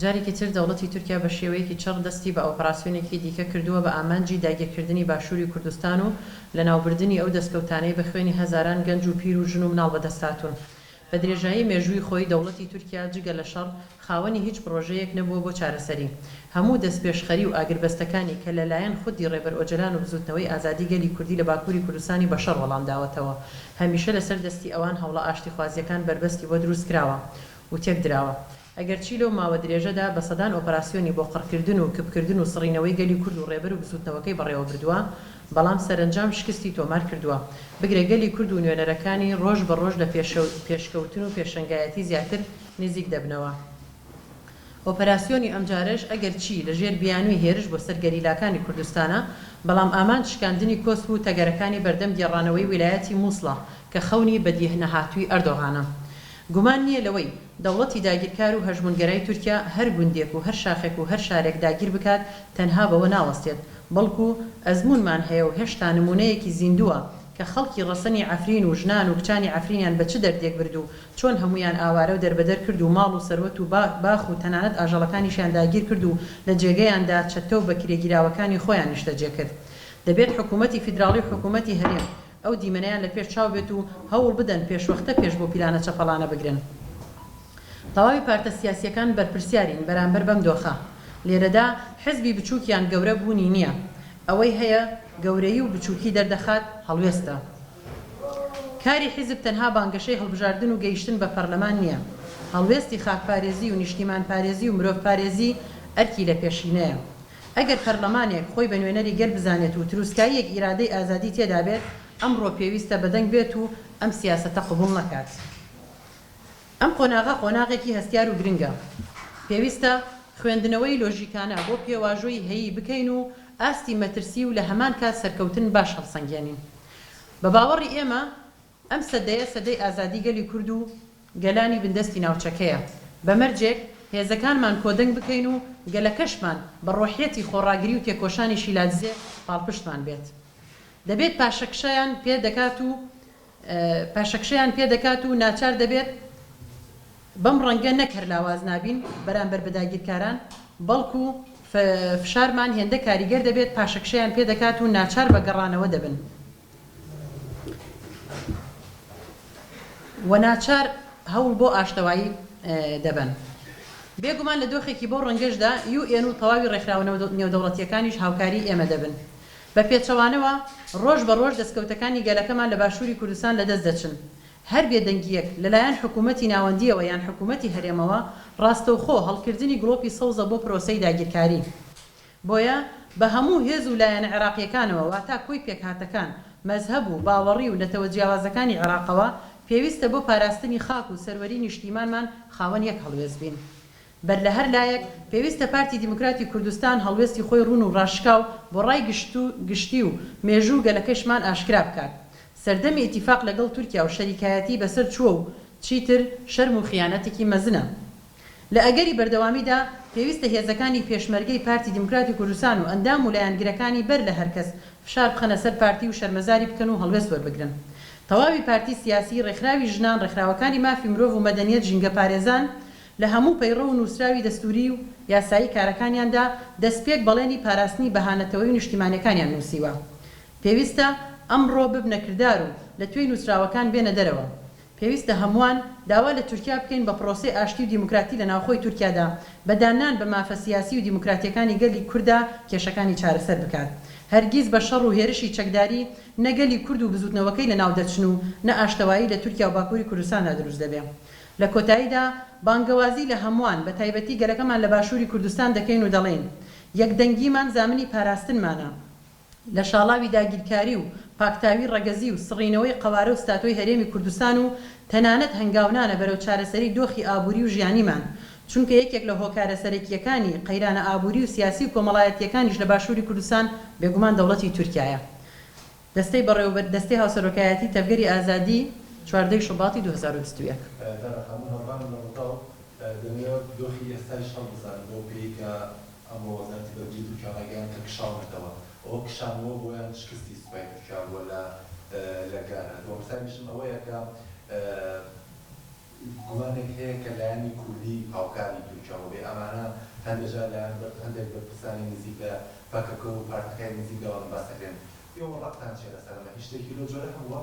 جارێکی تر دەوڵەتی تورکیا بە شێوەیەکی چڕ دەستی بە ئۆپەراسیۆنێکی دیکە کردووە بە ئامانجی داگیرکردنی باشووری کوردستان و لەناوبردنی ئەو دەستکەوتانەی بە خوێنی هەزاران گەنج و پیر و ژن و مناڵ بەدەستهاتوون. بە درێژایی مێژووی خۆی دەوڵەتی تورکیا جگە لە شەڕ خاوەنی هیچ پڕۆژەیەک نەبووە بۆ چارەسەری. هەموو دەستپێشخەری و ئاگربەستەکانی کە لە لایەن خودی ڕێبەر ئۆجەلان و بزووتنەوەی ئازادی گەلی کوردی لە باکووری کوردستانی بە شەڕ وەڵام داوەتەوە. هەمیشە لەسەر دەستی ئەوان هەوڵە ئاشتیخوازییەکان بەربەستی بۆ دروست کراوە و تێکدراوە. ئەگەرچی لەو ماوە درێژەدا بە سەدان ئۆپەراسیۆنی بۆ قڕکردن و کپکردن و سڕینەوەی گەلی کورد و ڕێبەر و بزووتنەوەکەی بەڕێوەبردووە، بەڵام سەرەنجام شکستی تۆمار کردووە. بگرە گەلی کورد و نوێنەرەکانی ڕۆژ بە ڕۆژ لە پێشکەوتن و پێشەنگایەتی زیاتر نزیک دەبنەوە. ئۆپەراسیۆنی ئەمجارەش ئەگەرچی لە ژێر بیانووی هێرش بۆ سەر گەریلاکانی کوردستانە، بەڵام ئامانج شکاندنی کۆسپ و تەگەرەکانی بەردەم گێڕانەوەی ویلایەتی موسڵە کە خەونی بەدیهنەهاتووی ئەردۆغانە. گومان نییە لەوەی دەوڵەتی داگیرکار و هەژموونگەرای تورکیا هەر گوندێک و هەر شاخێک و هەر شارێک داگیر بکات تەنها بەوە ناوەستێت، بەڵکو ئەزموونمان هەیە و هێشتا نموونەیەکی زیندووە کە خەڵکی ڕەسەنی عەفرین و ژنان و کچانی عەفرینیان بە چ دەردێک برد و چۆن هەموویان ئاوارە و دەربەدەر کرد و ماڵ و سەروەت و باخ و تەنانەت ئاژەڵەکانیشیان داگیر کرد و لە جێگەیاندا چەتە و بەکرێگیراوەکانی خۆیان نیشتەجێ کرد. دەبێت حکوومەتی فیدراڵی و حکوومەتی هەرێم ئەو دیمەنەیان لە پێش چاو بێت و هەوڵ بدەن پێشوەختە پێش بەو پیلانە چەپەڵانە بگرن. تەواوی پارتە سیاسییەکان بەرپرسیارین بەرامبەر بەم دۆخە. لێرەدا حزبی بچووک یان گەورە بوونی نییە. ئەوەی هەیە گەورەیی و بچووکی دەردەخات هەڵوێستە. کاری حیزب تەنها بانگەشەی هەڵبژاردن و گەیشتن بە پەرلەمان نییە. هەڵوێستی خاکپارێزی و نیشتیمانپارێزی و مرۆڤپارێزی ئەرکی لەپێشینەیە. ئەگەر پەرلەمانێک خۆی بە نوێنەری گەل بزانێت و تروسکاییەک ئیرادەی ئازادی تێدا بێت، ئەمڕۆ پێویستە بەدەنگ بێت و ئەم سیاسەتە قبوڵ نەکات. ئەم قۆناغە قۆناغێکی هەستیار و گرنگە. پێویستە خوێندنەوەی لۆژیکانە بۆ پێواژۆی هەیی بکەین و ئاستی مەترسی و لە هەمان کات سەرکەوتن باش هەڵسەنگێنین. بە باوەڕی ئێمە ئەم سەدەیە سەدەی ئازادی گەلی کورد و گەلانی بندەستی ناوچەکەیە، بە مەرجێک هێزەکانمان کۆدەنگ بکەین و گەلەکەشمان بە ڕۆحیەتی خۆڕاگری و تێکۆشانی شیلادزێ پاڵپشتمان بێت. دەبێت پاشەکشەیان پێ دەکات و پاشەکشەیان پێ دەکات و ناچار دەبێت بەم ڕەنگە نەک هەر لاواز نابین بەرامبەر بە داگیرکاران، بەڵکو فشارمان هێندە کاریگەر دەبێت پاشەکشەیان پێ دەکات و ناچار بە گەڕانەوە دەبن. و ناچار هەوڵ بۆ ئاشتەوایی دەبەن. بێگومان لە دۆخێکی بەو ڕەنگەشدا یو ئێن و تەواوی ڕێکخراوە نێودەوڵەتییەکانیش هاوکاری ئێمە دەبن. بە پێچەوانەوە ڕۆژ بە ڕۆژ دەستکەوتەکانی گەلەکەمان لە باشووری کوردستان لەدەست دەچن. هەر بێدەنگییەک لەلایەن حکوومەتی ناوەندییەوە یان حکوومەتی هەرێمەوە ڕاستەوخۆ هەڵکردنی گڵۆپی سەوزە بۆ پرۆسەی داگیرکاری. بۆیە بە هەموو هێز و لایەنە عێراقییەکانەوە واتا کۆی پێکهاتەکان، مەزهەب و باوەڕی و نەتەوە جیاوازەکانی عێراقەوە، پێویستە بۆ پاراستنی خاک و سەروەری نیشتیمانمان خاوەن یەک هەڵوێست بین. بەر لە هەر لایەک، پێویستە پارتی دیموکراتی کوردستان هەڵوێستی خۆی ڕوون و ڕاشکاو بۆ ڕای گشتی و مێژوو و گەلەکەشمان ئاشکرا بکات. سەردەمی ئیتیفاق لەگەڵ تورکیا و شەریکایەتی بەسەر چووە و چیتر شەرم و خیانەتێکی مەزنە. لە ئەگەری بەردەوامیدا پێویستە هێزەکانی پێشمەرگەی پارتی دیموکراتی کوردستان و ئەندام و لایەنگرەکانی بەر لە هەر کەس فشار بخەنە سەر پارتی و شەرمەزاری بکەن و هەڵوێست وەربگرن. تەواوی پارتی سیاسی، ڕێکخراوی ژنان، ڕێکخراوەکانی مافی مرۆڤ و مەدەنیەت ژینگەپارێزان لە هەموو پەیڕەو و نووسراوی دەستووری و یاسایی کارەکانیاندا دەستپێک بەڵێنی پاراستنی بەها نەتەوەیی و نیشتیمانیەکانیان نووسیوە. پێویستە ئەمڕۆ ببنە کردار و لە توێی نووسراوەکان بێنە دەرەوە. پێویستە هەمووان داوا لە تورکیا بکەین بە پرۆسەی ئاشتی و دیموکراتی لە ناوخۆی تورکیادا، بە داننان بە مافە سیاسی و دیموکراتییەکانی گەلی کوردا کێشەکانی چارەسەر بکات. هەرگیز بە شەڕ و هێرشی چەکداری نە گەلی کورد و بزووتنەوەکەی لە ناو دەچن و نە ئاشتەوایی لە تورکیا و باکووری کوردستاندا دروست دەبێ. لە کۆتاییدا بانگەوازی لە هەمووان بە تایبەتی گەلەکەمان لە باشووری کوردستان دەکەین و دەڵێین، یەکدەنگیمان زامنی پاراستنمانە. لە شاڵاوی داگیرکاری و پاکتاوی ڕەگەزی و سڕینەوەی قەوارە و ستاتۆی هەرێمی کوردستان و تەنانەت هەنگاونانە بەرەو چارەسەری دۆخی ئابووری و ژیانیمان چونکە یەکێک لە هۆکارە سەرەکییەکانی قەیرانە ئابووری و سیاسی و کۆمەڵایەتییەکانیش لە باشووری کوردستان بێگومان دەوڵەتی تورکیایە. دەستەی بەڕێوەبەر دەستەی هاوسەرۆکایەتی تەڤگەری ئازادی 14 ی شوباتی 2021. تارا خانم هەڤالم لە ڕووداو، دەمەوێت دۆخی ئێستای شەڕ بزانم بەو پێیەی کە ئەمڕۆ وەزارەتی بەرگری تورکیا ڕایگەیاند کە کشاونەتەوە، ئەوە کشانەوە بووە یان شکستی سوپای تورکیا بووە لە لە گارە؟ دووەم پرسیاریشم ئەوەیە کە گومانێک هەیە کە لایەنی کوردی هاوکاری تورکیا بووبێ، ئەمانە. هەندێک جار لایەن هەندێک بەرپرسانی نزیک لە پەکەکە و پارتەکانی نزیک لەوان باس دەکرێن. ئێوە ڕقتان چیە لەسەر ئەمە؟ هیچ شتێکی لەو جۆرە هەبووە؟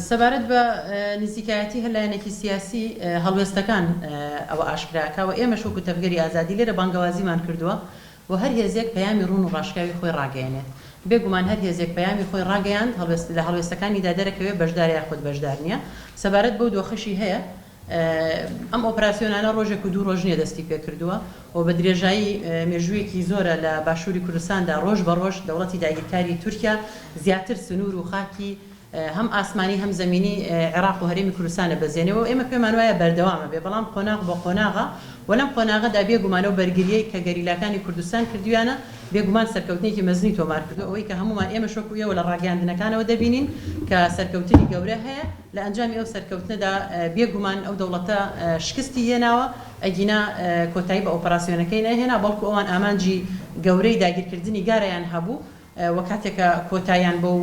سەبارەت بە نزیکایەتی هەر لایەنێکی سیاسی هەڵوێستەکان ئەوە ئاشکرا ئەکا و ئێمەش وەکو تەڤگەری ئازادی لێرە بانگەوازیمان کردووە و هەر هێزێک پەیامی ڕوون و ڕاشکاوی خۆی ڕاگەیەنێت. بێ گومان هەر هێزێک پەیامی خۆی ڕاگەیاند هەڵوێست لە هەڵوێستەکانیدا دەرەکەوێ بەشدارە یاخود بەشدار نییە. سەبارەت بەو دۆخەشی هەیە ئەم ئۆپراسیۆنانە ڕۆژێک و دوو ڕۆژ نییە دەستی پێکردووە و بە درێژایی مێژوویەکی زۆرە لە باشووری کوردستاندا ڕۆژ بە ڕۆژ دەوڵەتی داگیرکاری تورکیا زیاتر سنوور و خاکی هەم ئاسمانی هەم زەمینی عێراق و هەرێمی کوردستان ئەبەزێنێ و ئێمە پێمان وایە بەردەوام ئەبێ بەڵام قۆناغ بۆ قۆناغە و لەم قۆناغەدا بێ گومان ئەو بەرگرییەی کە گەریلاکانی کوردستان کردوویانە بێ گومان سەرکەوتنێکی مەزنی تۆمار کردووە ئەوەی کە هەموومان ئێمەش وەکو ئێوە لە ڕاگەیاندنەکانەوە دەبینین کە سەرکەوتنی گەورە هەیە لە ئەنجامی ئەو سەرکەوتنەدا بێ گومان ئەو دەوڵەتە شکستی هێناوە ئەگینا کۆتایی بە ئۆپەراسیۆنەکەی نەهێنا بەڵکو ئەوان ئامانجی گەورەی داگیرکردنی گارەیان هەبوو. وە کاتێک کە کۆتاییان بەو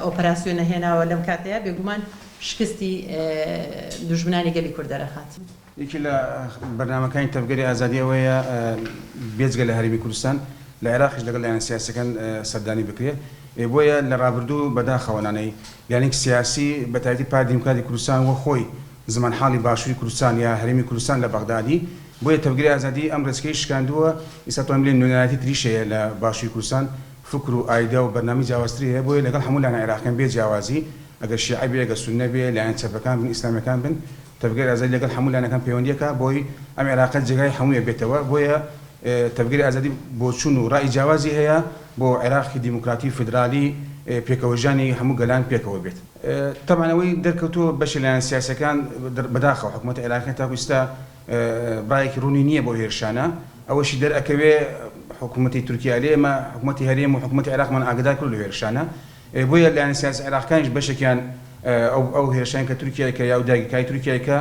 ئۆپەراسیۆنە هێناوە لەم کاتەیا بێگومان شکستی دوژمنانی گەلی کورد دەرەخات. یەکێ لە بەرنامەکانی تەڤگەری ئازادی ئەوەیە بێجگە لە هەرێمی کوردستان لە عێراقیش لەگەڵ لایەنە سیاسیەکان سەردانی بکرێ بۆیە لە ڕابردوو بەداخەوە نانەی لایەنێکی سیاسی بەتایبەتی پارتی دیموکراتی کوردستان وەک خۆی زمانحاڵی باشووری کوردستان یا هەرێمی کوردستان لە بەغدادی بۆیە تەڤگەری ئازادی ئەم ڕێچکەی شکاندووە، ئیستا توانم بلێم نوێنەرایەتی تریش هەیە لە باشووری کوردستان، فکر و ئایدیا و بەرنامەی جیاوازتری هەیە، بۆیە لەگەڵ هەموو لایەنە عێراقیان بێ جیاوازی، ئەگەر شیعە بێ، ئەگەر سوننە بێ، لایەن چەپەکان بن، ئیسلامیەکان بن، تەڤگەری ئازادی لەگەڵ هەموو لایەنەکان پەیوەندی ئەکا بۆی ئەم عێراقە جێگای هەموویەک بێتەوە، بۆیە تەڤگەری ئازادی بۆچوون و ڕای جیاوازی هەیە بۆ عێراقی دیموکراتی و فیدرالی پێکەوەژیانی هەموو گەلان پێکەوە بێت. تەبعەن ئەوەی دەرکەوتووە بەشێ لایەنە سیاسیەکان بەداخەوە حکومەتی عێراقی تاکو ئیستا ڕایەکی ڕوونی نییە بۆ هێرشانە، ئەوەشی دەرئەکەوێ حکومەتی تورکیا ئەلێ ئێمە حکومەتی هەرێم و حکومەتی عێراقمان ئاگادار کردوە لەو هێرشانە، بۆیە لایەنە سیاسی عێراقەکانیش بەشێکیان ئەو ئەو هێرشانەی کە تورکیا ئەیکا یا ئەو داگیرکاری تورکیا ئەیکا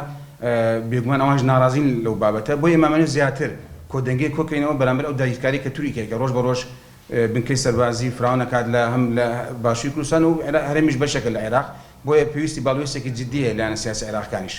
بێگومان ئەوانیش ناڕازین لەو بابەتە، بۆیە ئێمە ئەمانەوێ زیاتر کۆدەنگی کۆکەینەوە بەرامبەر ئەو داگیرکاریە کە تورکیا ئەیکا ڕۆژ بە ڕۆژ بنکەی سەربازی فراوان ئەکات لە هەم لە باشوری کوردستان و هەرێمیش بەشێکە لە عێراق، بۆیە پێویستی بە هەڵوێستێکی جدی هەیە لایەنە سیاسی عێراقەکانیش.